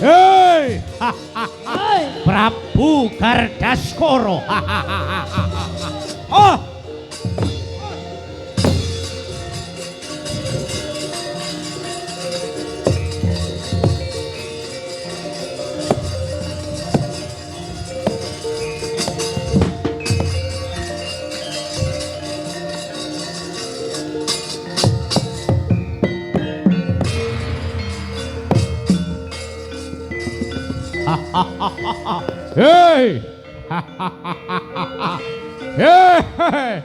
Hei! Prabu Gardaskara. Oh! Hei! Hei!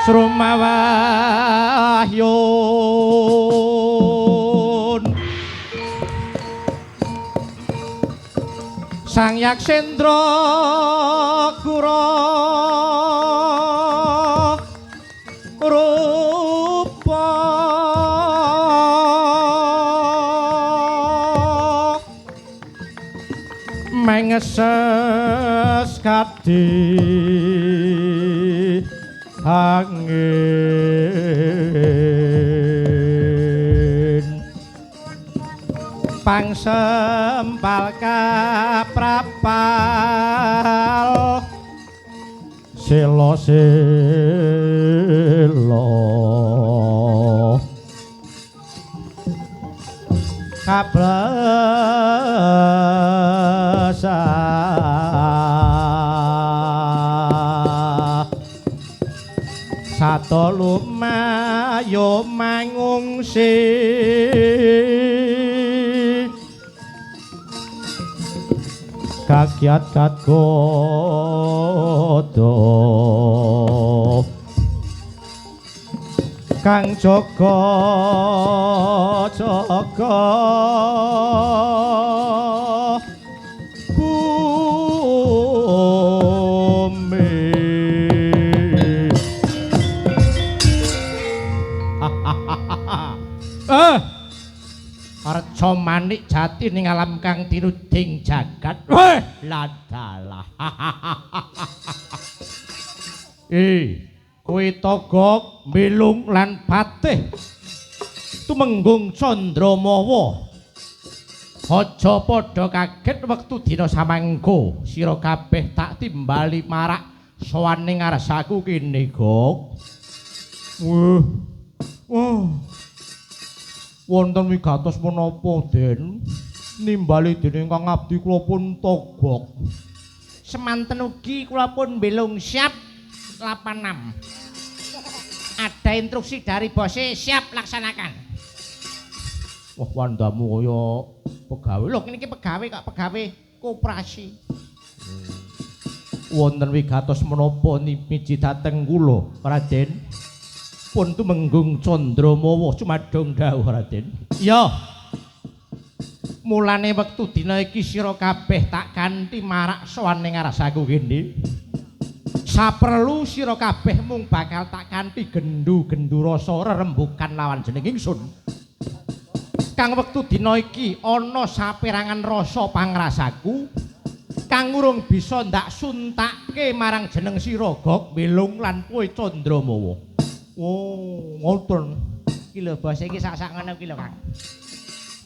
Srumawahyun Sang Yaksendra Kura Rupa. Mengeses kadi angin pangsempal kaprapal selo selo kablesa sato lumayo mangungsi kagiat kagodo kang jaga jaga bumi. Arca manik jati ning alam kang tinuding jagat. Weh, ladalah. Kowe Togok, Bilung lan Patih Tumenggung Candramawa. Aja padha kaget wektu dina samangko sira kabeh tak timbali marak sowan ning ngarsaku kene, Gok. Wah. Wah. Wonten wigatos menapa, Den? Nimbali dening Kang abdi kula pun Togok. Semanten ugi kula pun Bilung siap 86. Ada instruksi dari bose, siap laksanakan. Wah, wandamu kaya pegawe. Lho, niki pegawe kok pegawe koperasi. Wonten wigatos menapa miji dhateng kula, Raden? Pun Tumenggung Candramawa cumadong dawuh, Raden. Iya. Mulane wektu dina iki sira kabeh tak kanthi marak sowan ning ngarsaku kene. Saperlu sira kabeh mung bakal tak kanthi gendu-gendu rasa rerembukan lawan jeneng ingsun. Kang wektu dina iki ana saperangan rasa pangrasaku kang urung bisa ndak suntake marang jeneng sira Gok, Bilung lan kowe Candramawa. Oh, ngoten. Iki lho bos iki sak-sak ngono iki lho, Kang.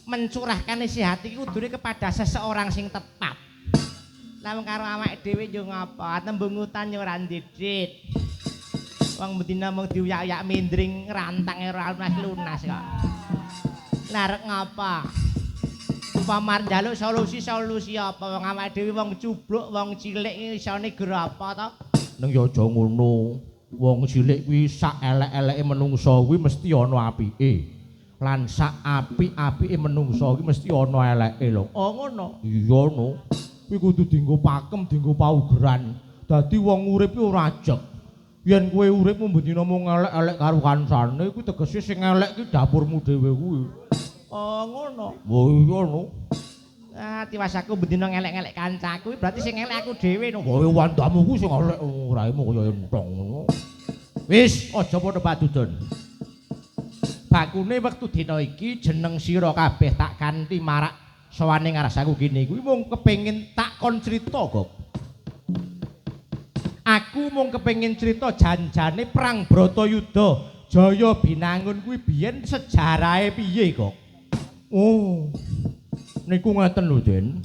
Mencurahkan isi hati iki kudune kepada seseorang sing tepat. Lah wong karo awake dhewe yo ngapa? Tembung utan yo ora ndidit. Wong bendina mung diuyak-uyak mindring rantang ora lunas-lunas kok. Lah arek ngapa? Upama njaluk solusi-solusi apa wong awake dhewe wong cubluk, wong cilik isone ger apa to? Neng yo aja ngono. Wong cilik kuwi sak elek-eleke menungsa kuwi mesti ana apike. Lan sak apik-apike menungsa kuwi mesti ana eleke lho. Oh ngono. Iya no. Kuwi kudu dienggo pakem, dienggo paugeran. Dadi wong urip kuwi ora ajeg. Yen kowe uripmu bendina mung elek-elek karo kancane, kuwi tegese sing elek ki dapurmu dhewe kuwi. Oh ngono. Oh iya no. Ah, tiwas aku bendina ngelek-ngelek kancaku, berarti sing elek aku dhewe no. Kowe wandamu kuwi sing elek, raimu kaya entong ngono. Wis, aja padha padudon. Bakune wektu dina iki jeneng sira kabeh tak kanthi marak sowane ngarsaku kene kuwi mung kepengin tak kon crita, Gok. Aku mung kepengin crita janjane perang Bratayuda Jaya Binangun kuwi biyen sejarahe piye, Gok. Oh. Niku ngeten lho, Den.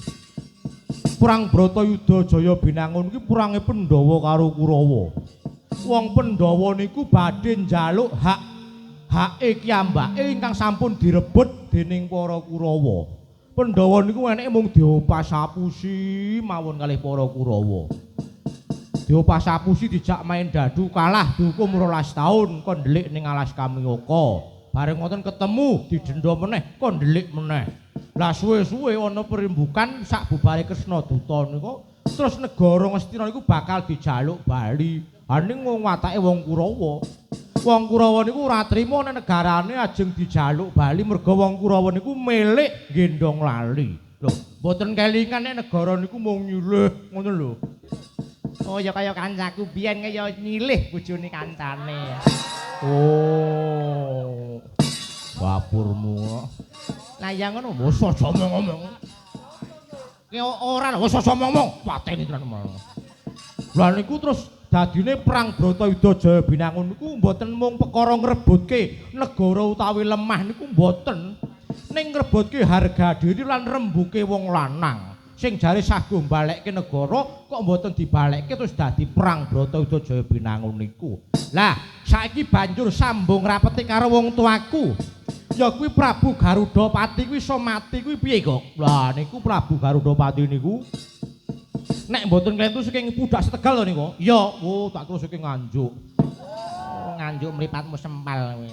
Perang Bratayuda Jaya Binangun kuwi perange Pandhawa karo Kurawa. Wong Pandhawa niku badhe njaluk hak hake kiyambake ingkang sampun direbut dening para Kurawa. Pandhawa niku eneke mung diopas-apusi mawon kalih para Kurawa. Diopas-apusi dijak main dadu kalah dihukum 12 taun kon ndelik ning alas Kamiyaka. Bareng ngoten ketemu didenda meneh kon ndelik meneh. Lah suwe-suwe ana perimbukan sak bubare Kresna Duta niku terus negara Ngastina niku bakal dijaluk bali. Ha ning wong watake wong Kurawa. Wong Kurawa niku ora trima nek negarane ajeng dijaluk bali merga wong Kurawa niku milik gendong lali. Lho, mboten kelingan nek negara niku mung nyilih ngono lho. Oh ya kaya kancaku biyen kaya nyilih bojone kancane. Oh. Dapurmu. Lah ya ngono mosok aja ngomong. Ki ora lho wis aja ngomong, pateni tenan. Lah niku terus dadine perang Bratayuda Jaya Binangun niku mboten mung perkara ngrebutke negara utawi lemah niku mboten. Ning ngrebutke harga diri lan rembuke wong lanang. Sing jare sago mbalekke negara kok mboten dibalekke terus dadi perang Bratayuda Jaya Binangun niku. Lah, saiki banjur sambung rapete karo wong tuaku. Ya kuwi Prabu Garudapati kuwi iso mati kuwi piye kok? Lah niku Prabu Garudapati niku nek mboten klentu saking Pudak Setegal lho niku. Iya, oh tak kira saking Nganjuk. Oh, Nganjuk mripatmu sempal kowe.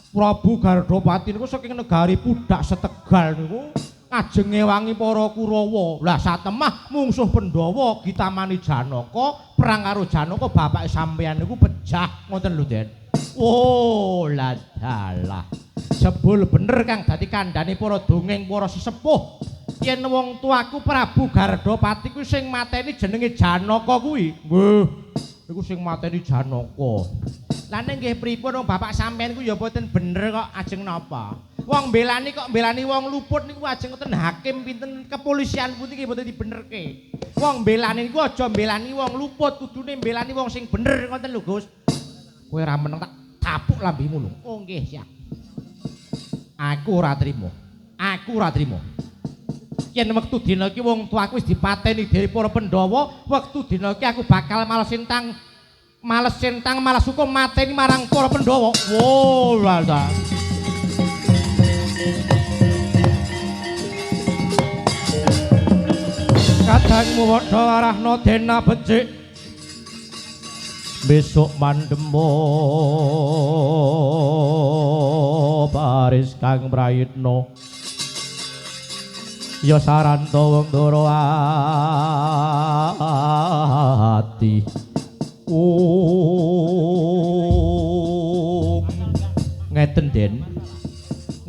Prabu Garudapati niku saking negari Pudak Setegal niku ajeng ngewangi para Kurawa. Lah satemah mungsuh Pandhawa gitamani Janaka, perang karo Janaka bapake sampeyan niku pejah ngoten lho, Den. Oh, lah dalah. Jebul bener kang dadi kandhane para dongeng para sesepuh. Yen wong tuaku Prabu Gardapati kuwi sing mateni jenenge Janaka kuwi. Nggih. Niku sing mateni Janaka. Lah ning nggih pripun wong bapak sampeyan kuwi ya mboten bener kok ajeng napa? Wong mbelani kok mbelani wong luput niku ajeng ngoten hakim pinten kepolisian pundi nggih mboten dibenerke. Wong mbelani niku aja mbelani wong luput, kudune mbelani wong sing bener ngoten lho, Gus. Kowe ora meneng tak tapuk lambimu lho. Oh nggih, siap. Aku ora trimo. Aku ora trimo. Yen wektu dina iki wong tuaku wis dipateni dening para Pandhawa, wektu dina iki aku bakal males sentang, males hukum mateni marang para Pandhawa. Wo, lah ta. Kadangmu padha arahna dena becik. Besok mandemo baris kang prayitna. Ya saranta wong ndara ati. Ngeten, Den.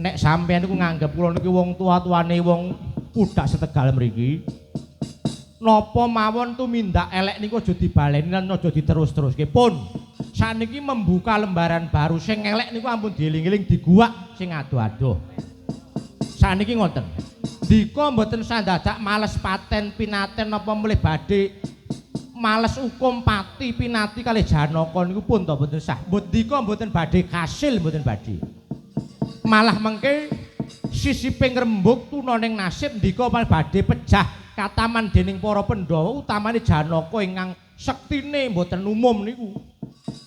Nek sampeyan niku nganggep kula niki wong tua-tuane wong Pudak Setegal mriki. Napa mawon tumindak elek niku aja dibaleni lan aja diterus-teruske. Pun saniki membuka lembaran baru sing elek niku ampun dieling-eling diguwak sing adoh-adoh. Saniki ngoten. Dika mboten sandadak males paten pinaten napa mulih badhe males hukum pati pinati kalih Janaka niku pun to mboten sah. Dika mboten badhe kasil mboten badhe. Malah mengke sisiping rembug tuna ning nasib ndika malah badhe pejah kataman dening para Pandhawa utamane Janaka ingkang sektine mboten umum niku.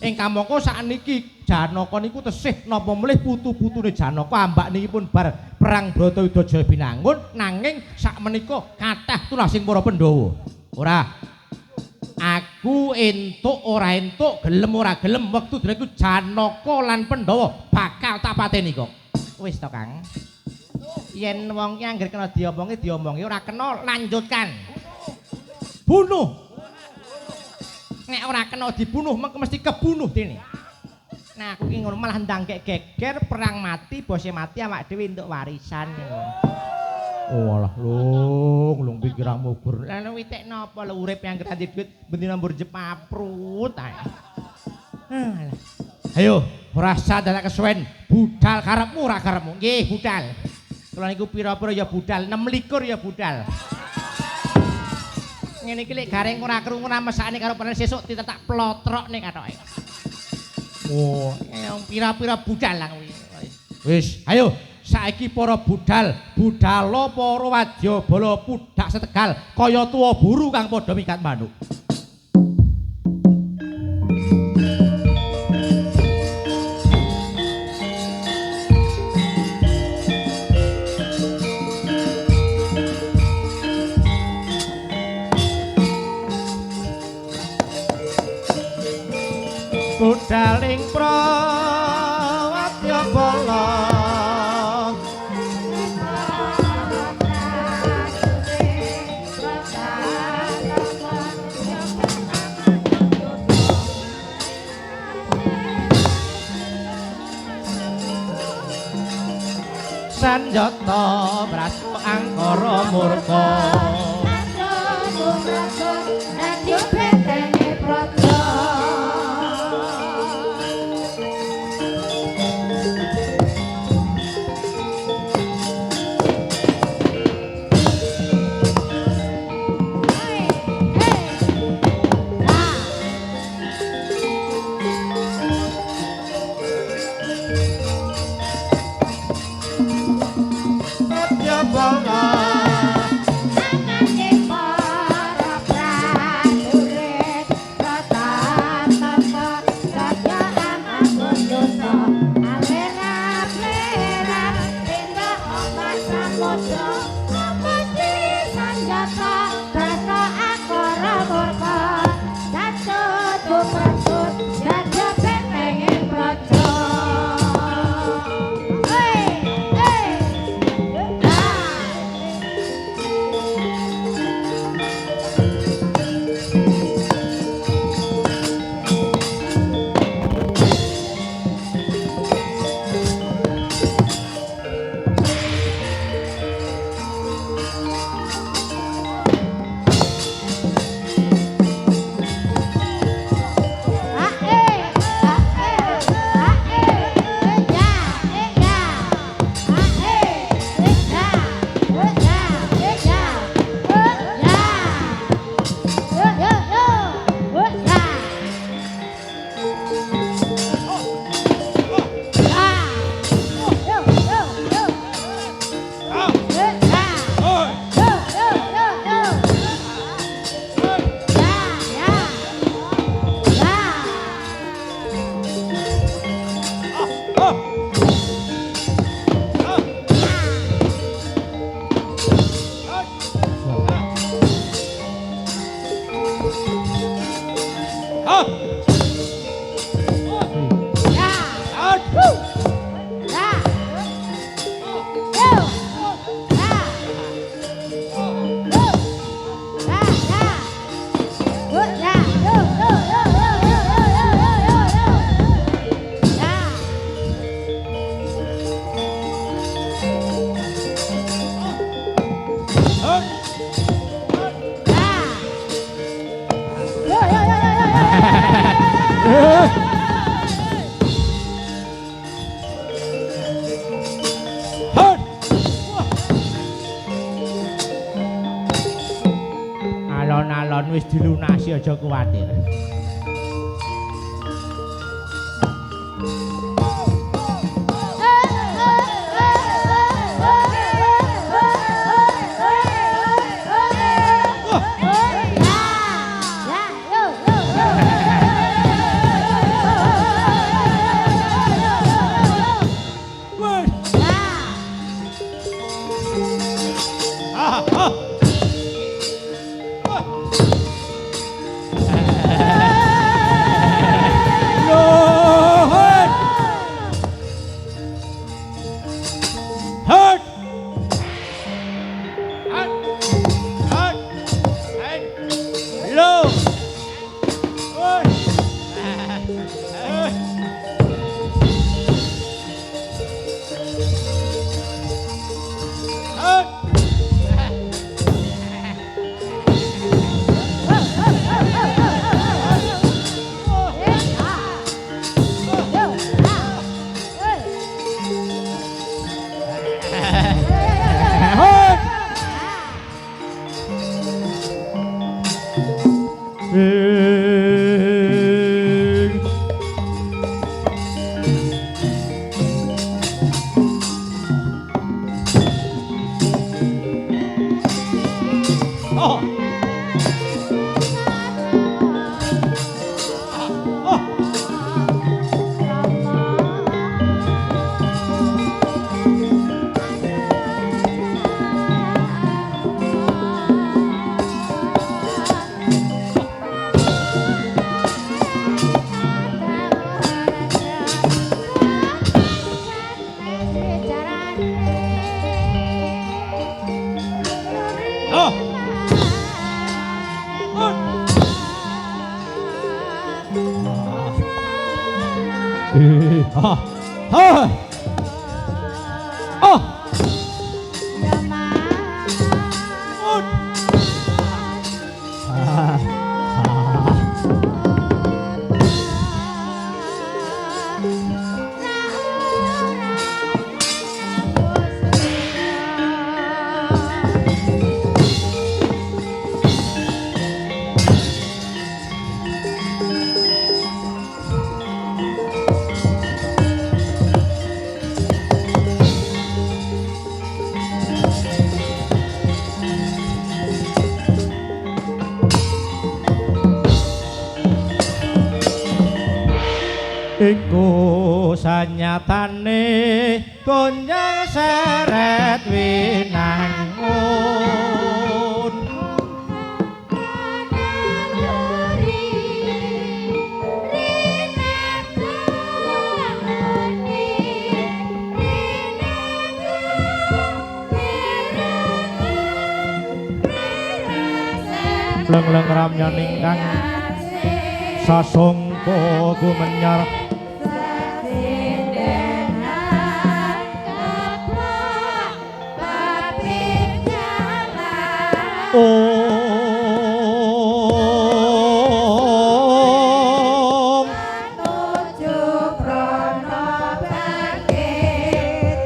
Ing kamangka sakniki Janaka niku tesih napa melih putu-putune Janaka ambak niki pun bar perang Bratayuda Jaya Binangun nanging sakmenika kathah tunasing para Pandhawa. Ora. Aku entuk ora entuk, gelem ora gelem wektu dina iku Janaka lan Pandhawa bakal tak pateni kok. Wis to, Kang. Yen wong ki anggere kena diomongi diomongi ora kena lanjutkan. Bunuh. Nek ora kena dibunuh mengko mesti kebunuh dene. Nah aku ki ngono malah ndangkek geger perang mati bose mati awak dhewe entuk warisan. Oh alah lung lung pikiranmu gur. Lah witek napa lho urip yang ganti duit bendina mbur jepaprut ae. Alah. Ayo ora usah dadak kesuwen budal karepmu ora karepmu. Nggih budal. Kula niku pira-pira ya budal 26 ya budal. Ngene iki lek gareng ora krungu ora mesakne karo panen sesuk ditetak plotrokne katoke. Oh, pira-pira budal lah kuwi. Wis, ayo saiki para budal, budala para wadyabala Pudak Setegal kaya tuwa buru kang padha mikat manuk. Budaling prawadyabala sanjata brasu angkara murka. Alon-alon wis dilunasi aja kuwatir. Iku sanyatane gonjang seret winangun leng-leng ramyaning kang sasongko gumenyar Om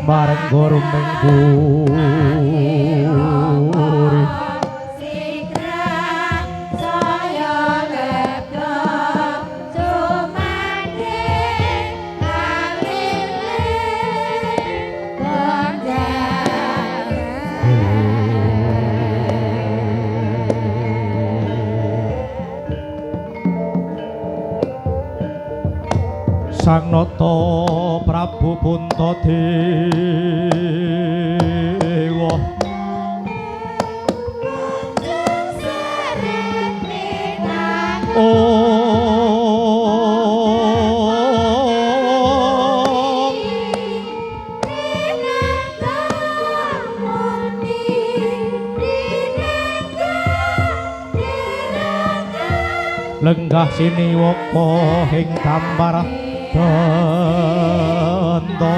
bareng gorumeng buri Sang Nata Prabu Puntadewa. Om lenggah sini woko ing gambar dento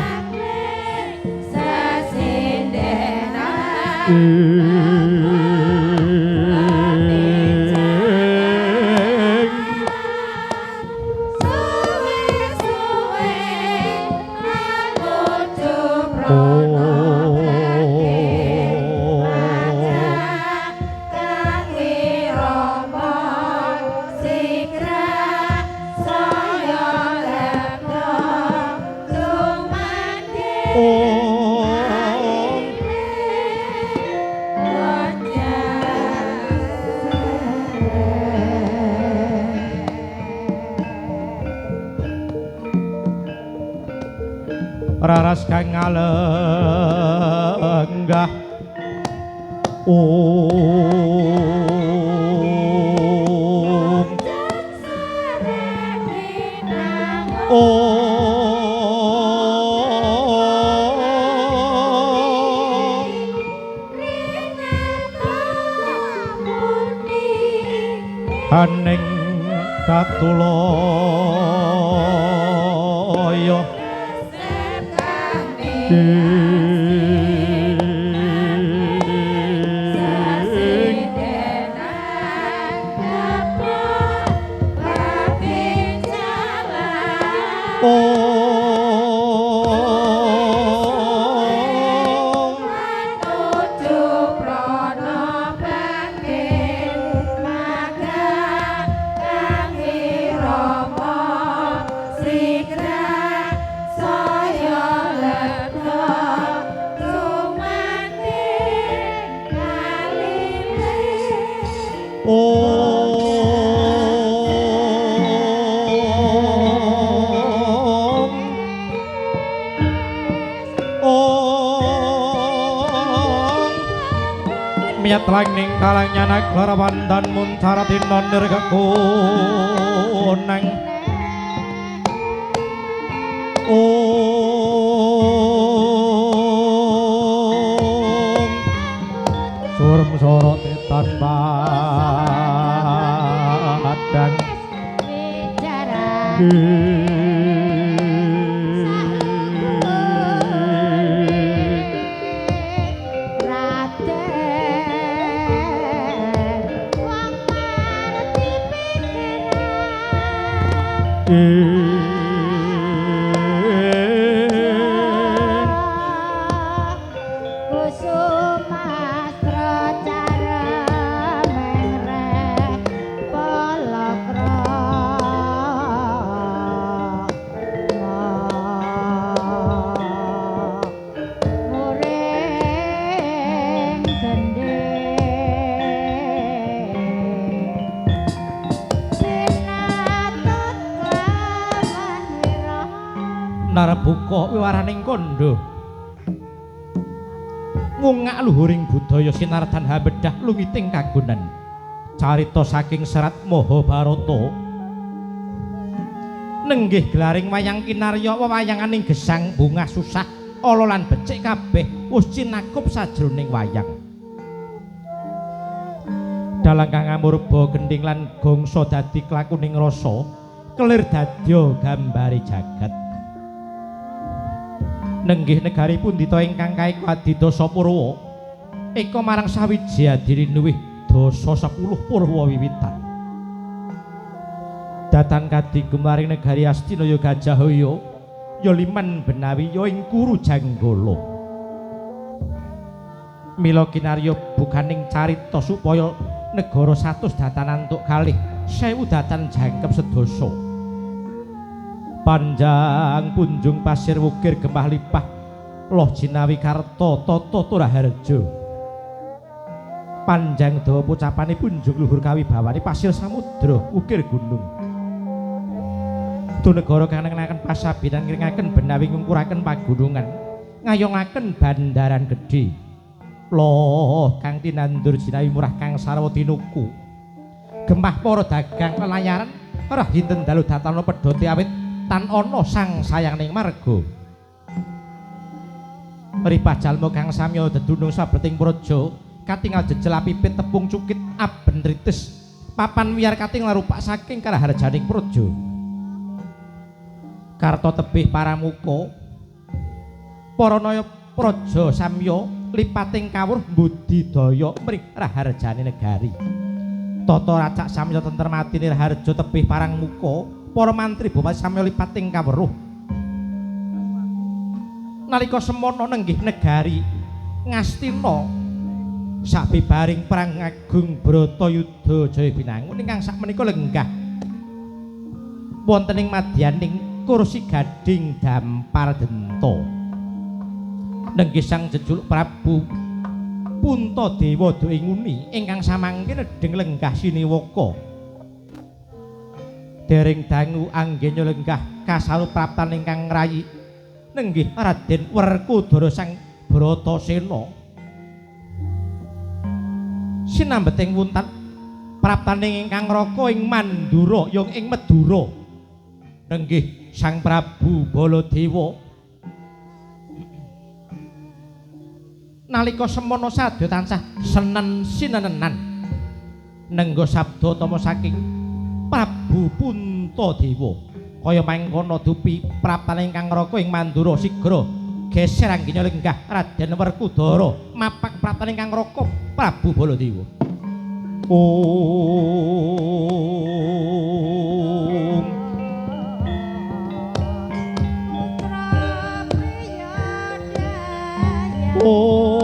raras kang ngalenggah om om aning katulaya ning kalang nyanak larawandan muncara tinon nirkekunang om surem sorot tetan padang Narbuka wiwaraning kandha ngungak luhuring budaya sinardan hambedah lungiting kagunan carita saking serat Mahabharata nenggih gelaring wayang kinarya wewayanganing gesang bungah susah ala lan becik kabeh wis cinakup sajroning wayang. Dalang kang amurba gendhing lan gongso dadi klakuning rasa kelir dadya gambare jagat. Nenggih negari pundita ingkang kaeka adidasa Purwa eka marang sawiji adirinuwih dasa 10 Purwa wiwitan datan kadi gumaring negari Astina ya Gajahaya ya liman benawi ya ing Kuru Janggala. Mila kinarya bukaning carita supaya negara 100 datan antuk kalih 1000 datan jangkep sedasa. Panjang punjung pasir wukir gemah lipah loh jinawi karta tata turaharja. Panjang dawa pocapane punjung luhur kawibawane pasir samudra ukir gunung. Dunegara kang nengenaken pasabinan ngiringaken benawi ngungkuraken pagunungan ngayongaken bandaran gedhe. Loh kang tinandur jinawi murah kang sarwa tinuku. Gemah para dagang lelayaran rahinten dalu datana pedhote awit tan ana sang sayanganing marga. Ripah jalma kang samya dedunung sabeting praja katingal jejel pipit tepung cukit aben tritis papan wiyar katingal rupak saking karaharjaning praja. Karta tebih paramuka para naya praja samya lipating kawruh budidaya mring raharjane negari. Tata racak samya tentrem atine raharja tebih parang muka para mantri bupati samya lipating kawruh. Nalika semono nenggih negari Ngastina sabibaring perang agung Bratayuda Jayabinangun ingkang sakmenika lenggah wonten ing madyaning kursi gading dampar denta. Nenggih sang jejuluk Prabu Puntadewa Duinguni ingkang samangke nedheng lenggah siniwaka. Dereng dangu anggenya lenggah kasarupraptan ingkang ngrayi nenggih Raden Werkudara Sang Bratasena. Sinambeting wuntan praptaning ingkang raka ing Mandura yang ing Madura. Nenggih Sang Prabu Baladewa. Nalika semono sadya tansah senen sinenenan nenggo sabda tama saking Prabu Puntadewa. Kaya mangkono dupi praptane ingkang raka ing Mandura sigra geser anggenya lenggah Raden Werkudara mapak praptane ingkang raka Prabu Baladewa. Om Om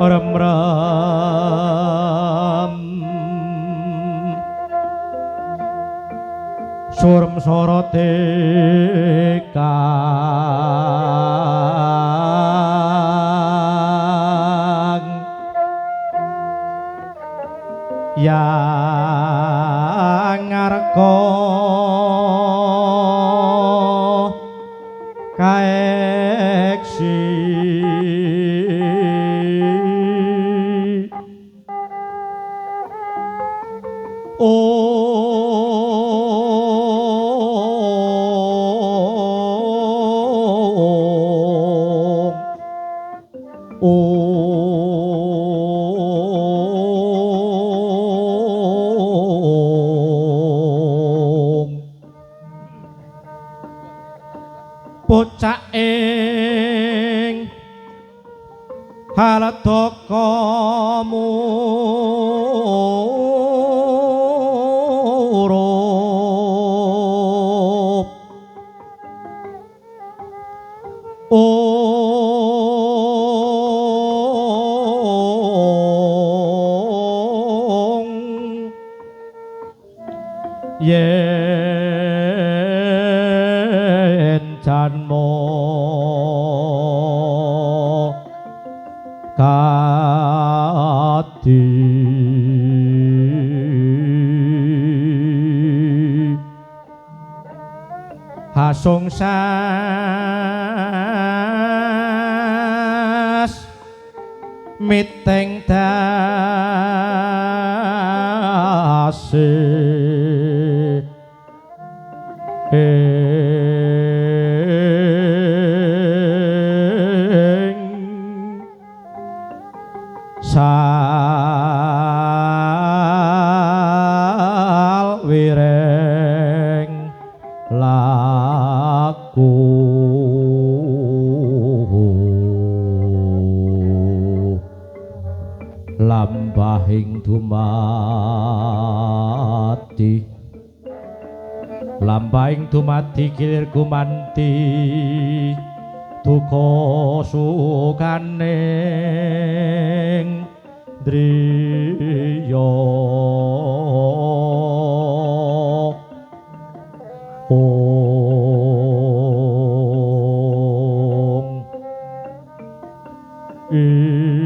Rem-rem surem sorote kang yang ngarka kaeksi bocah ing haladaka murup ong yen janma kadi hasung sas miteng dase ing salwiring langit. Lampahing dumadi, lampahing dumadi kilir gumanti duka sukaning driya. Ong ing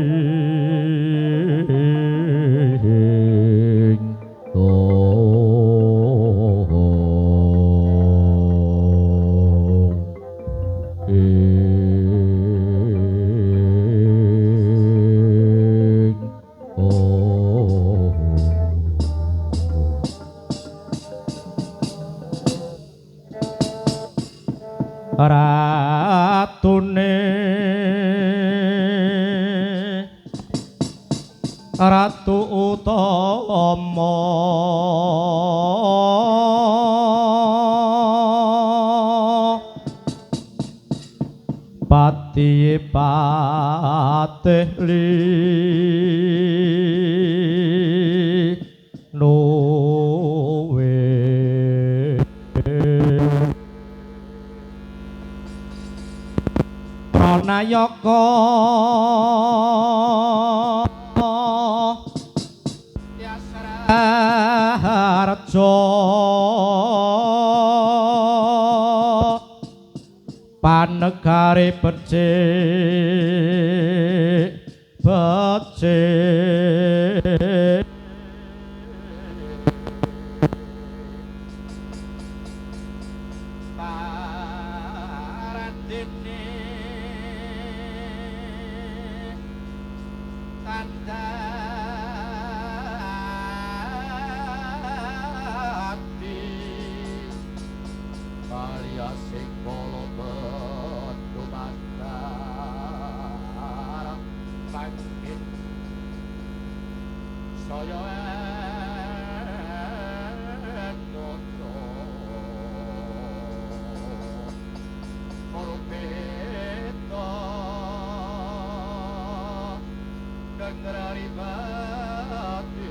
ong ing ong. Ratune Ratu Utama pati patih linuwe. Pranayaka Harjo panegare becik becik. Paradene tandati kaliya sing kala dumadar bangkit saya endono korbeta dengraribati.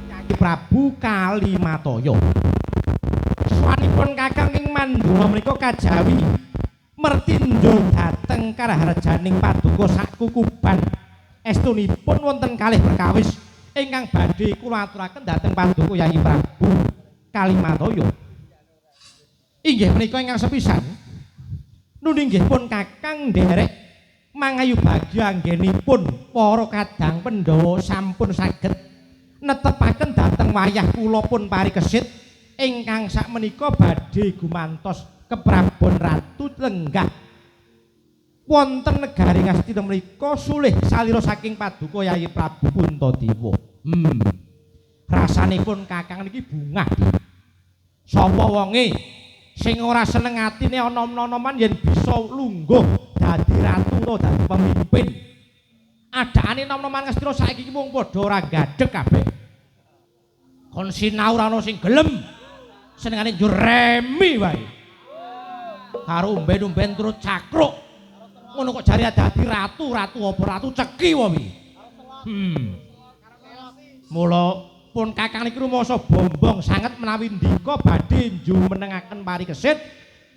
Kyai Prabu Kalimataya. Sowanipun Kakang ing Mandura menika kajawi mertinjo dhateng karaharjaning paduka sakukuban. Estunipun wonten kalih perkawis ingkang badhe kula aturaken dhateng paduka Kyai Prabu Kalimataya. Inggih menika ingkang sepisan nunginggih pun Kakang nderek mangayu bagya anggenipun para kadang Pandhawa sampun saged netepaken dhateng wayah kula pun parikesit ingkang sakmenika badhe gumantos keprabon Ratu Lenggah wonten negari Ngastina menika sulih salira saking paduka Yayi Prabu Puntadewa. Rasanipun Kakang niki bungah. Sapa wonge sing ora seneng atine ana nom-noman yen bisa lungguh dadi ratu utawa dadi pemimpin. Adakane nom-noman Ngastina saiki iki mung padha ora gadheg kabeh. Kon sinau ora ana sing gelem. Senengane njur remi wae. Karo umben-umben turut cakruk. Ngono kok jare dadi ratu, ratu apa ratu ceki wae. Mula pun Kakang niki rumangsa bombong sanget menawi ndika badhe njumenengaken parikesit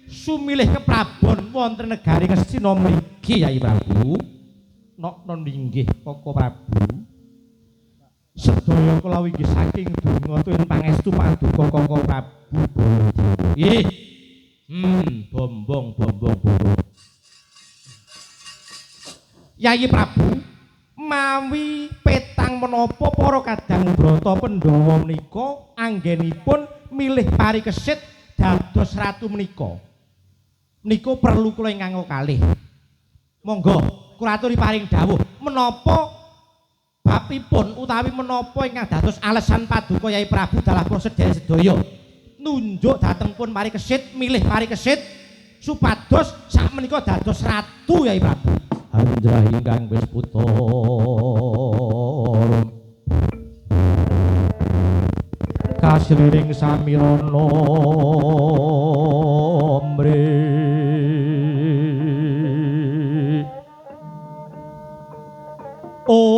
sumilih keprabon wonten negari Ngastina mriki Yayi Prabu. Nokno inggih Koko Prabu. Sedaya kula inggih saking donga tuwin pangestu paduka Koko Prabu Baladewa. Nggih. Bombong bombong bombong. Yayi Prabu, mawi petang menapa para kadang brata Pandhawa menika anggenipun milih parikesit dados ratu menika. Menika perlu kula ingkang kalih. Monggo kula aturi paring dawuh menapa babipun utawi menapa ingkang dados alesan paduka Yayi Prabu dalah para sedherek sedaya nunjuk dhateng pun parikesit milih parikesit supados sakmenika dados ratu Yayi Prabu. Anjrah ingkang wis putra kasliring samirana mri om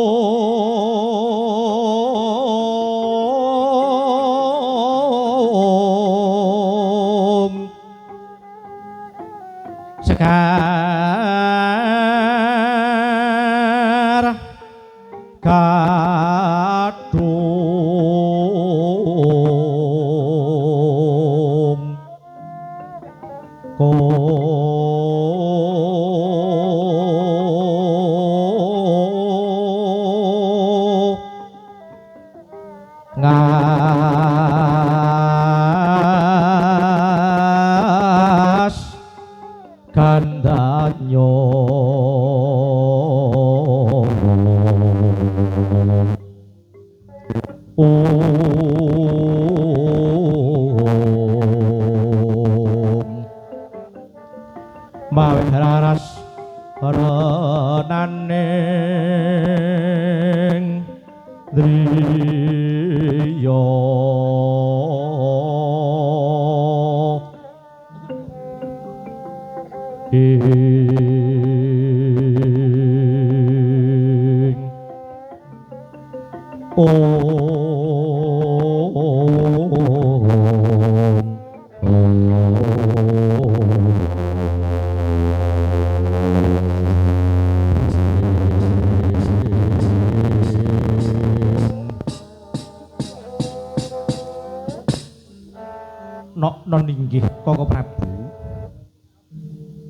sekar kadung ko ngas gandanyo om mawe raras renaning driya ing om Nokno inggih Koko Prabu.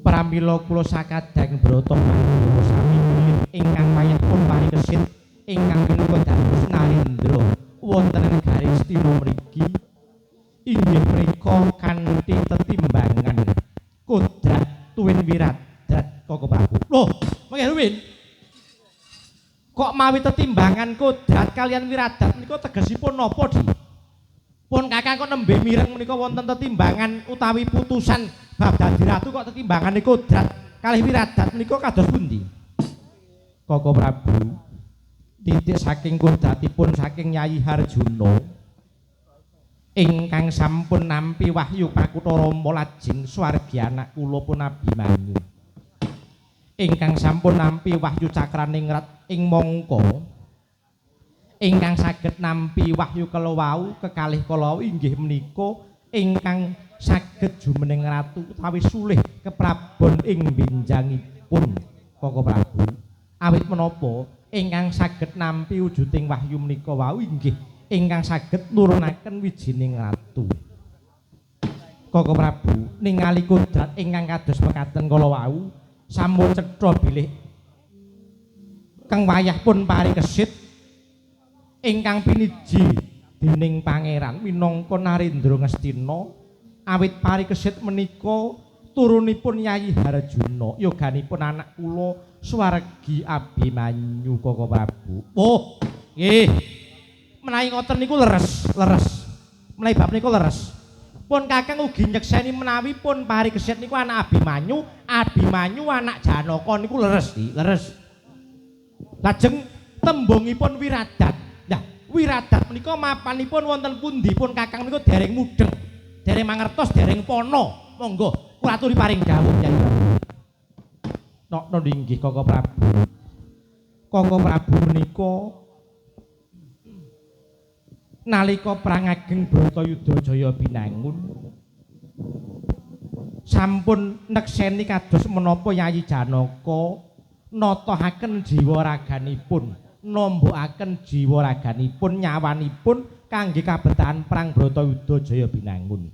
Pramila kula sakadang brata Pandhawa sami milih ingkang wayah pun parikesit ingkang minangka dados narendra wonten negari Astina mriki inggih mrika kanthi tetimbangan kodrat tuwin wiradrat Koko Prabu. Loh, mangke ruwin. Kok mawi tetimbangan kodrat kalian wiradat menika tegesipun napa, Di? Pun Kakang kok nembe mireng menika wonten tetimbangan utawi putusan bab dadi ratu kok tetimbangane kodrat kalih wiradat menika kados pundi? Koko Prabu, titik saking kodratipun saking Yayi Harjuna ingkang sampun nampi wahyu Pakutha Rama lajeng swargi anak kula pun Abimanyu. Ingkang sampun nampi wahyu cakraningrat ing mangka Ingkang saged nampi wahyu kala wau kekalih kala inggih menika ingkang saged jumeneng ratu utawi sulih keprabon ing benjangipun Koko Prabu. Awit menapa ingkang saged nampi wujuding wahyu menika wau inggih ingkang saged nurunaken wijining ratu. Koko Prabu ningali kodrat ingkang kados mekaten kala wau sampun cetha bilih kang wayah pun parikesit ingkang piniji dening pangeran minangka Narendra Ngastina. Awit parikesit menika turunipun Yayi Harjuna yoganipun anak kula swargi Abimanyu Koko Prabu. Oh, nggih. Menawi ngoten niku leres, leres. Menawi bab niku leres. Pun Kakang ugi nyekseni menawi pun parikesit niku anak Abimanyu, Abimanyu anak Janaka niku leres, leres. Lajeng tembungipun wiradat. Nah, wiradat menika mapanipun wonten pundi pun Kakang niku dereng mudheng, dereng mangertos, dereng pono. Monggo kula aturi paring dawuh Kyai Prabu. Nokno inggih Koko Prabu. Koko Prabu menika nalika perang ageng Bratayuda Jaya Binangun sampun nekseni kados menapa Yayi Janaka natahaken jiwa raganipun, nombokaken jiwa raganipun, nyawanipun kangge kabetahan perang Bratayuda Jaya Binangun.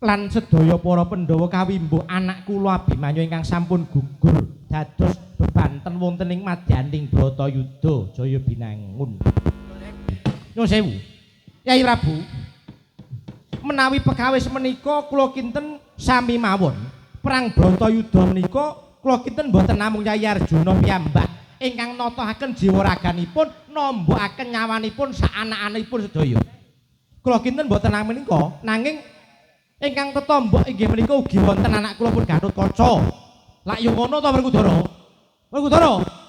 Lan sedaya para Pandhawa kawimbuh anak kula Abimanyu ingkang sampun gugur dados bebanten wonten ing madyaning Bratayuda Jaya Binangun. Nyuwun sewu. Yai Prabu, menawi pekawis menika kula kinten sami mawon. Perang Bratayuda menika kula kinten boten namung Yai Arjuna piyambak ingkang natahaken jiwa raganipun, nombokaken nyawanipun sak anak-anakipun sedaya. Kula kinten boten namung menika, nanging ingkang tetombok inggih menika ugi wonten anak kula pun Gatotkaca. Lak yo ngono to Werkudara? Werkudara.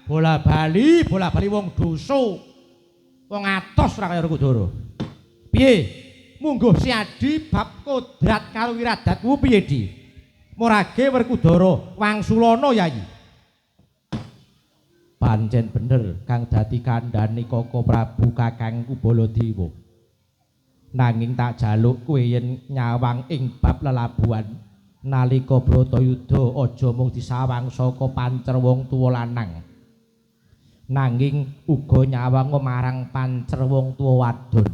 Bola bali, bola bali wong dosa. Wong atos ora kaya Werkudara. Piye? Mungguh Siadi bab kodrat karo wiradat kuwi piye, Di? Murage Werkudara wangsulana Yayi. Pancen bener kang dadi kandhane Koko Prabu kakangku Baladewa. Nanging tak jaluk kowe yen nyawang ing bab lelabuhan nalika Bratayuda aja mung disawang saka pancer wong tuwa lanang. Nanging uga nyawang marang pancer wong tuwa wadon.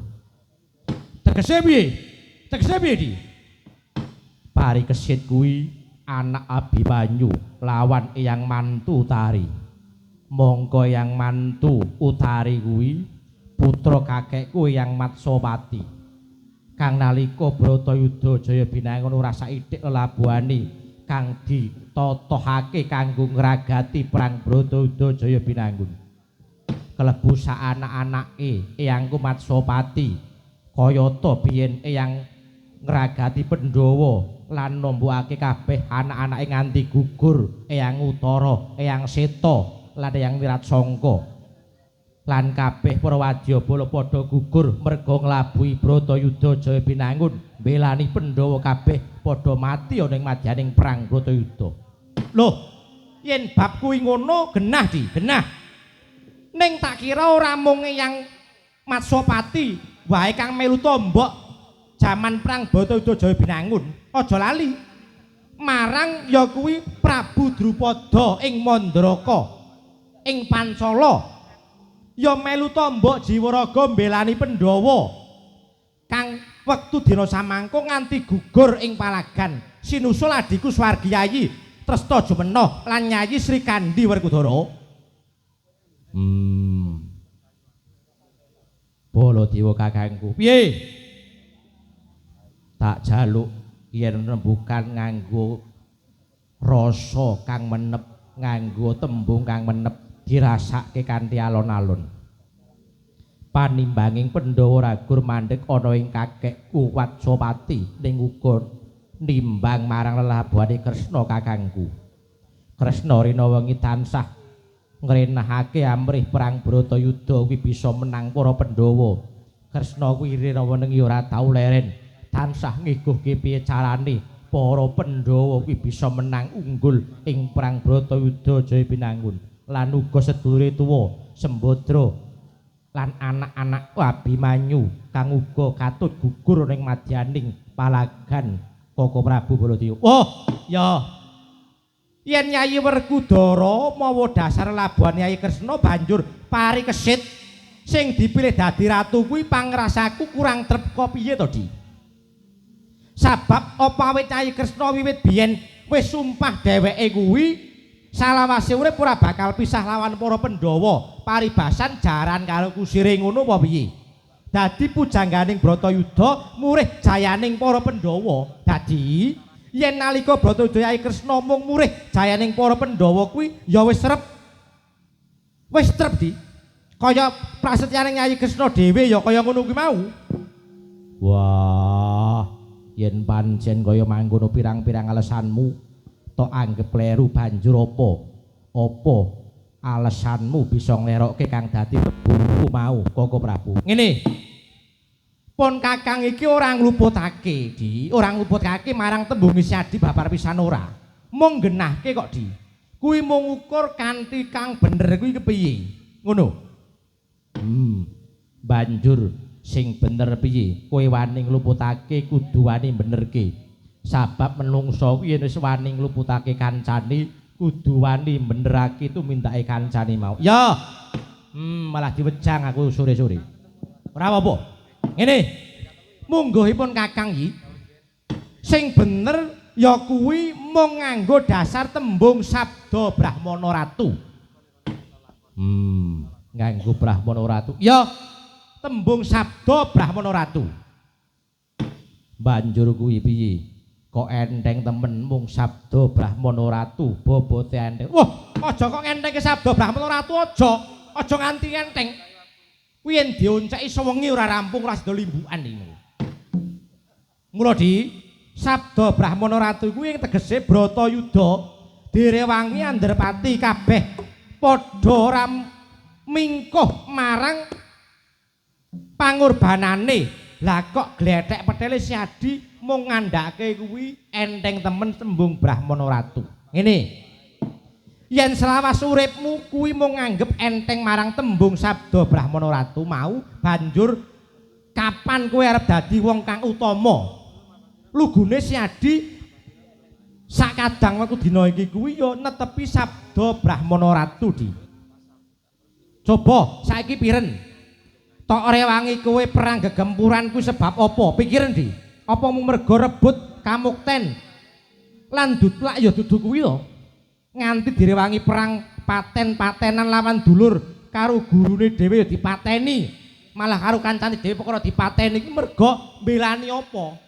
Tegese piye? Tegese piye, Di? Parikesit kuwi anak Abimanyu lawan Eyang Mantu Utari. Mongko Eyang Mantu Utari kuwi putra kakekku Eyang Matsapati. Kang nalika Bratayuda Jaya Binangun ora saithik lelabuhane kang ditotohake kanggo ngragati perang Bratayuda Jaya Binangun. Kelebu sak anak-anake Eyangku Matsapati kayata biyen Eyang ngragati Pandhawa lan nombokake kabeh anak-anake nganti gugur Eyang Utara, Eyang Seta lan Eyang Wiratsangka. Lan kabeh para wadyabala padha gugur merga nglabuhi Bratayuda Jaya Binangun mbelani Pandhawa kabeh padha mati ana ing madyaning perang Bratayuda. Loh, yen bab kuwi ngono genah, Di, genah. Ning tak kira ora mung Eyang Matsapati wae kang melu tombok jaman perang Bratayuda Jaya Binangun. Aja lali marang ya kuwi Prabu Drupada ing Mandraka ing Pancala ya melu tombok jiwa raga mbelani Pandhawa kang wektu dina samangka nganti gugur ing palagan sinusul adhiku Swargi Yayi Tresta Jumena lan Yayi Sri Kandi Werkudara. Baladewa kakangku, piye? Tak jaluk yen rembukan nganggo rasa kang menep, nganggo tembung kang menep. Dirasake kanthi alon-alon. Panimbanging Pandhawa ora gur mandheg ana ing kakekku Watsapati ning uga nimbang marang lelabuhane Kresna kakangku. Kresna rina wengi tansah ngrenahake amrih perang Bratayuda kuwi bisa menang para Pandhawa. Kresna kuwi rina wengi ora tau leren, tansah ngiguhke piye carane para Pandhawa kuwi bisa menang unggul ing perang Bratayuda Jaya Binangun. Lan uga sedulure tuwa Sembadra lan anak-anak Abimanyu kang uga katut gugur ning madyaning palagan Koko Prabu Baladewa. Oh, ya. Yen Yayi Werkudara mawa dasar labuhan Yayi Kresna banjur pari kesit sing dipilih dadi ratu kuwi pangrasaku kurang trep kok piye to, Di? Sabab apa awit Yayi Kresna wiwit biyen wis sumpah dheweke kuwi salawase urip ora bakal pisah lawan para Pandhawa, paribasan jaran karo kusire ngono apa piye? Dadi pujangganing Bratayuda murih jayaning para Pandhawa. Dadi yen nalika Bratayuda Yayi Kresna mung murih jayaning para Pandhawa kuwi ya wis srep. Wis trep, Di. Kaya prasetyaning Yayi Kresna dhewe ya kaya ngono kuwi mau. Wah, yen pancen kaya mangkono pirang-pirang alesanmu tok anggep kleru banjur apa? Apa alesanmu bisa nglerokke kang dadi tembungku mau, Koko Prabu? Ngene. Pon kakang iki ora ngluputake, Di, ora ngluputake marang tembung Isyadi babar pisan ora. Mung genahke kok, Di. Kuwi mung ukur kanthi kang bener kuwi kepiye. Ngono. Banjur sing bener piye? Kowe wani ngluputake kudu wani benerke. Sabab menungsa kuwi yen wis wani ngluputake kancane kudu wani benerake tumindake kancane mau. Ya. Malah diwejang aku sore-sore. Ora apa-apa. Ngene. Mungguhipun Kakang iki sing bener ya kuwi mung nganggo dasar tembung sabda Brahmana Ratu. Nganggo Brahmana Ratu. Ya, tembung sabda Brahmana Ratu. Banjur kuwi piye? Kok enteng temen mung sabda Brahmana Ratu bobote enteng. Wah, aja kok ngentengke sabda Brahmana Ratu aja. Aja nganti enteng. Kuwi yen dionceki sewengi ora rampung ora sida limbukan iki. Mula Di, sabda Brahmana Ratu kuwi ing tegese Bratayuda direwangi Andherpati kabeh padha ora mingkuh marang pangorbanane. Lah kok glethek petele Siadi mung ngandhake kuwi enteng temen tembung Brahmana Ratu. Ngene. Yen selawas uripmu kuwi mung nganggep enteng marang tembung sabda Brahmana Ratu mau, banjur kapan kowe arep dadi wong kang utama? Lugune Siadi sakadang wektu dina iki kuwi ya netepi sabda Brahmana Ratu, Di. Coba saiki piren? Tok rewangi kowe perang gegempuran kuwi sebab apa? Pikiren, Di. Apa mung mergo rebut kamukten? Lan dutlak ya dudu kuwi to. Nganti direwangi perang paten-patenan lawan dulur karo gurune dhewe ya dipateni. Malah karo kancane dhewe perkara dipateni iki mergo mbelani apa?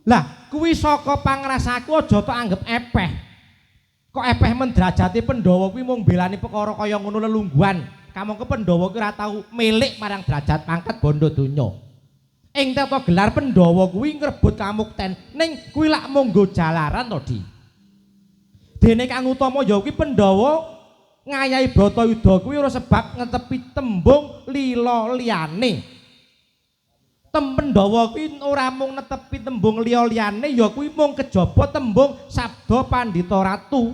Lah, kuwi saka pangrasaku aja tok anggep epeh. Kok epeh men derajate Pandhawa kuwi mung mbelani perkara kaya ngono lelungguhan. Kamangka Pandhawa kuwi ora tau milik marang derajat pangkat bondo donya. Ing tata gelar Pandhawa kuwi ngrebut kamukten, ning kuwi lak mung nggo jalaran to, Di. Dene kang utama ya kuwi Pandhawa ngayahi Bratayuda kuwi ora sebab ngetepi tembung lila liyane. Pandhawa kuwi ora mung netepi tembung liya liyane ya kuwi mung kejaba tembung sabda Pandhita Ratu.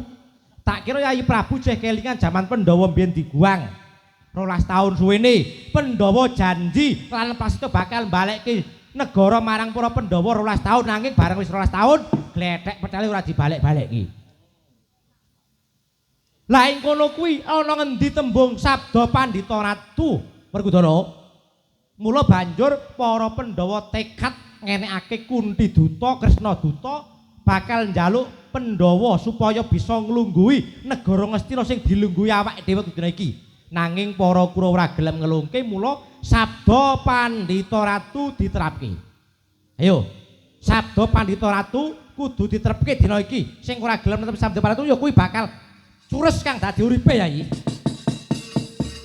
Tak kira Yayi Prabu jeh kelingan jaman Pandhawa mbiyen diguang. 12 tahun suwene Pandhawa janji lan prasetya bakal mbalekke negara marang para Pandhawa 12 tahun, nanging bareng wis 12 tahun glethek petele ora dibalik-balekke. Lah ing kono kuwi ana ngendi tembung sabda Pandhita Ratu Werkudara? Mula banjur para Pandhawa tekad ngenekake Kunti Duta, Kresna Duta bakal njaluk Pandhawa supaya bisa nglungguhi negara Ngastina sing dilungguhi awake dhewe dina iki. Nanging para Kurawa ora gelem ngelungke, mula sabda Pandhita Ratu diterapke. Ayo, sabda Pandhita Ratu kudu diterapke dina iki. Sing ora gelem netep sabda Pandhita Ratu ya kuwi bakal Cures kang dadi uripe Yai.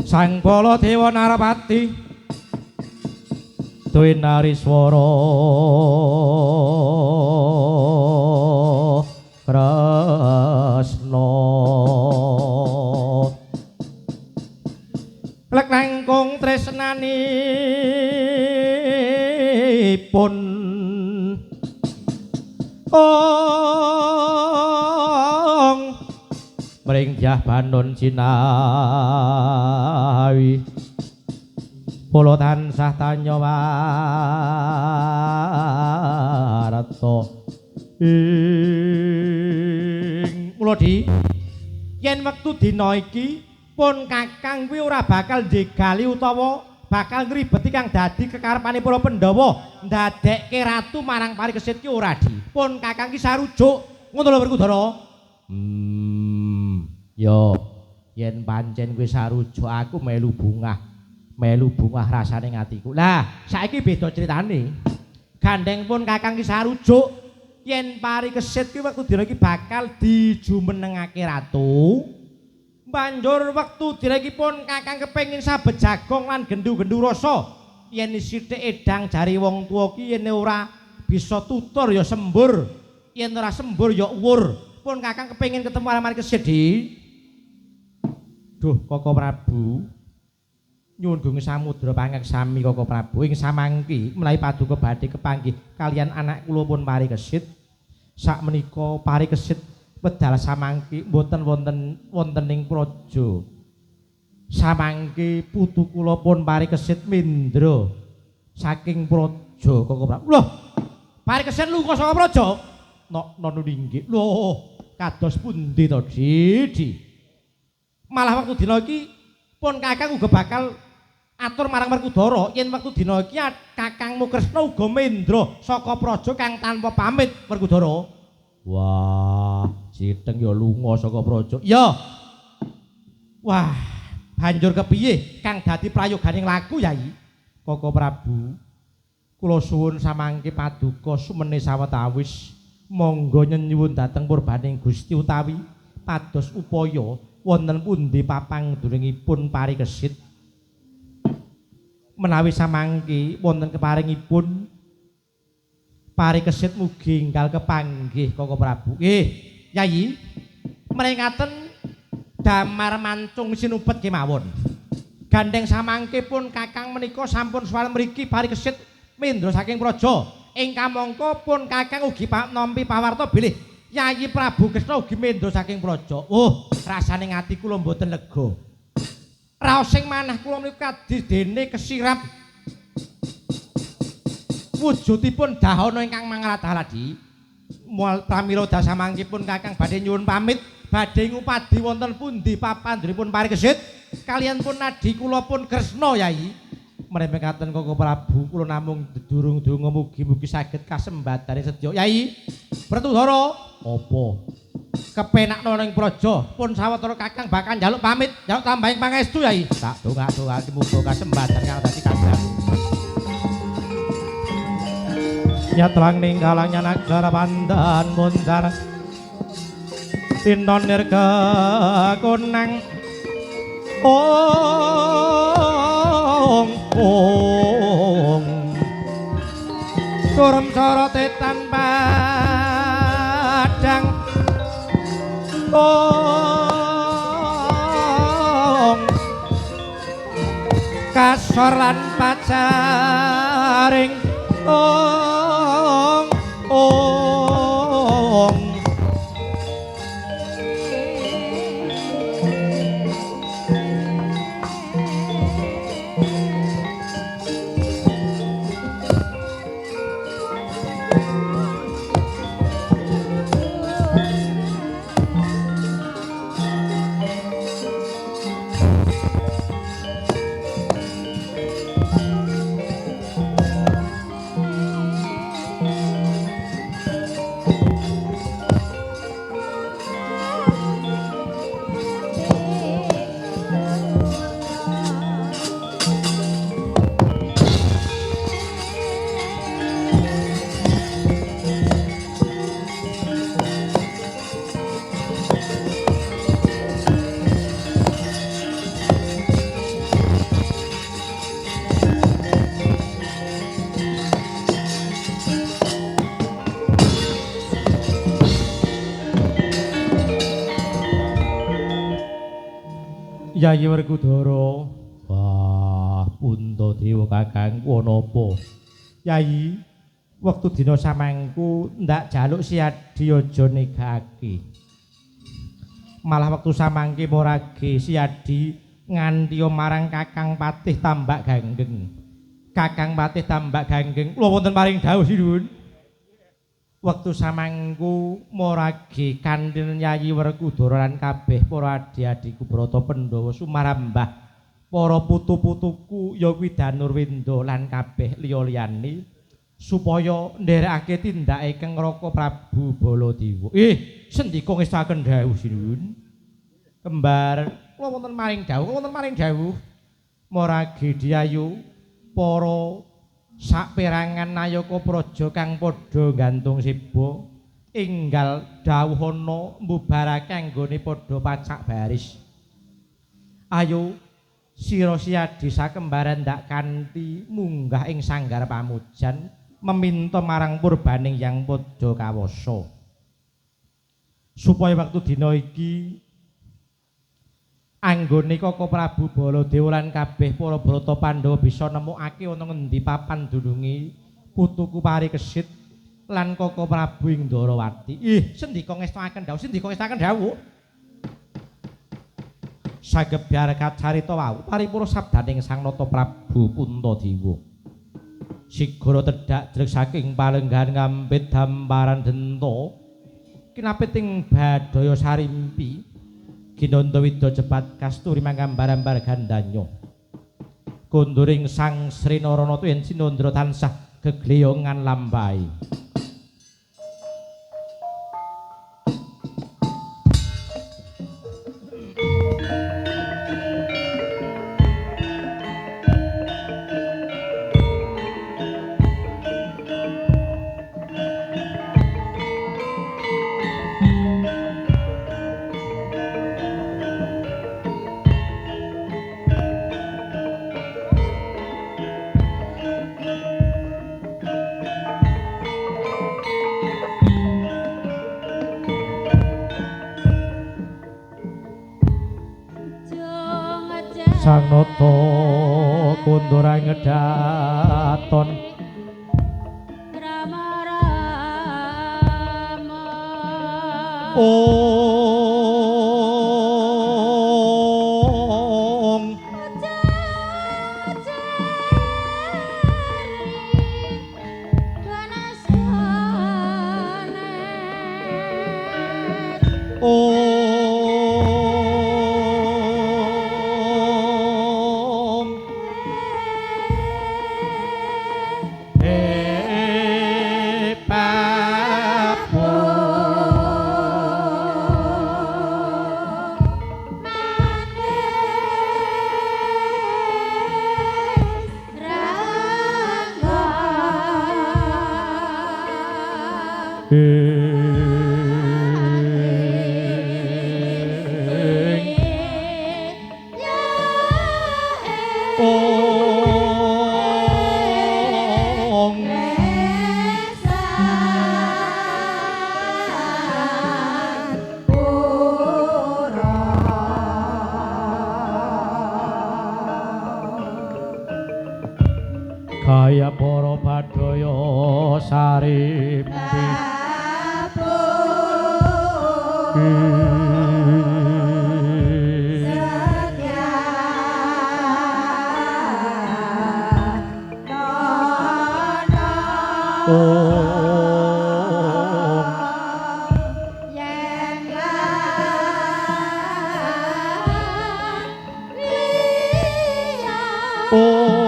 Sang Baladewa Narapati Dwinariswara Kresna lek langkung tresnanipun ong mring Dyah Banon Cinawi kula tansah tanya warta ing mula di yen wektu dina iki pun kakang kuwi ora bakal njegali utawa bakal ngribeti kang dadi kekarepane para Pandhawa ndadekke ratu marang Parikesit ki ora di. Pun kakang ki sarujuk ngono lho Werkudara. Yo yen pancen kuwi sarujuk aku melu bungah. Melu bungah rasane atiku. Lah saiki beda critane. Gandeng pun kakang ki sarujuk yen Parikesit ki wektu dina iki bakal dijumenengake ratu. Banjur wektu dina iki pun kakang kepengin sabet jagong lan gendu-gendu rasa. Yen sithik edang jari wong tuwa ki yen ora bisa tutur ya sembur, yen ora sembur ya uwur. Pun kakang kepengin ketemu karo Parikesit di. Duh Koko Prabu, nyuwun gunung samudra pangaksami Koko Prabu ing samangki menawi paduka badhe kepanggih kalian anak kula pun Parikesit. Sakmenika Parikesit wedal samangki mboten wonten wonten ing praja. Samangki putu kula pun Parikesit mindra saking praja Koko Prabu. Loh, Parikesit lunga saka praja? Nok nono inggih. Loh, kados pundi to, Didi? Malah wektu dina iki pun kakang uga bakal atur marang Werkudara yen wektu dina iki kakangmu Kresna uga mendra saka praja kang tanpa pamit Werkudara. Wah, Citeng ya lunga saka praja. Ya. Wah, banjur kepiye kang dadi prayoganing laku, Yai? Koko Prabu, kula suwun samangke paduka sumene sawetawis monggo nyenyuwun dhateng purbaning Gusti utawi pados upaya wonten pundi papangdurungipun Parikesit. Menawi samangke wonten keparingipun Parikesit mugi enggal kepanggih Koko Prabu. Nggih, Yayi, mringaten damar mancung sinupet kemawon. Gandeng samangke pun kakang menika sampun sowan mriki Parikesit mindra saking praja. Ing kamangka pun kakang ugi nampi pawarta bilih Yayi Prabu Kresna ugi mendha saking praja. Oh, rasane ati kula mboten lega. Raosing manah kula menika kadidene kesirap wujudipun dahana ingkang mangalat-aladi. Pramila dasamangkipun kakang badhe nyuwun pamit, badhe ngupadi wonten pundi papandhuripun Parikesit kaliyan pun nadi kula pun Kresna Yayi. Mremekaten Koko Prabu kula namung durung donga mugi-mugi saged kasembadane sedya. Yayi Werkudara, apa kepenakno ning praja pun sawetara kakang bakal njaluk pamit, njaluk tambahing pangestu Yayi. Tak dongak-dongake muga kasembadan kang dadi kandhang. Nyatlang ning kalangnya nagara pandan muncar tinon nirga konang ong ong turem sorote tanpa padang ong kasor lan pacaring ong ong. Yayi Werkudara. Wah, Puntadewa kakangku ana apa? Yayi, wektu dina samangku ndak jaluk Siadi aja negake. Malah wektu samangke morage Siadi nganti marang Kakang Patih Tambak Ganggeng. Kakang Patih Tambak Ganggeng, kula wonten paring dawuh sinuwun. Wektu samangku morage kanthi Yayi Werkudara lan kabeh para adhi-adhiku Brata Pandhawa sumarambah para putu-putuku ya kuwi Danurwenda lan kabeh liya-liyane supaya nderekake tindake Kang Raka Prabu Baladewa. Sendika ngestaken dawuh sinuwun. Kembar, kula wonten maring dawuh, kula wonten maring dawuh. Morage diayu para saperangan nayaka praja kang padha gantung seba enggal dawuhana mbubarake anggone padha pacak baris. Ayo sira Siadi sakembaran ndak kanthi munggah ing sanggar pamujan meminta marang purbaning Yang Padha Kawasa supaya wektu dina iki anggone Kaka Prabu Baladewa lan kabeh para Brata Pandhawa bisa nemokake ana ngendi papan dununge putuku Parikesit lan Kaka Prabu ing Ndorowati. Ih, sendika ngestakaken dawuh, sendika ngestakaken dawuh. Sagebyar kacarita wau paripurna sabdaning Sang Nata Prabu Puntadewa. Sigara tedhak drek saking palenggahan ngambit damparan denta kinapit ing badaya sarimpi. Ginanda widya jebat kasturi manggambar-ambar gandanya. Konduring Sang Sri Narana tuwin sinandra tansah gegleyongan lampahi. Sang Nata kondora ngedaton Rama Rama. Ong Om Papo Ong Kaya para badaya sarimpi Om Om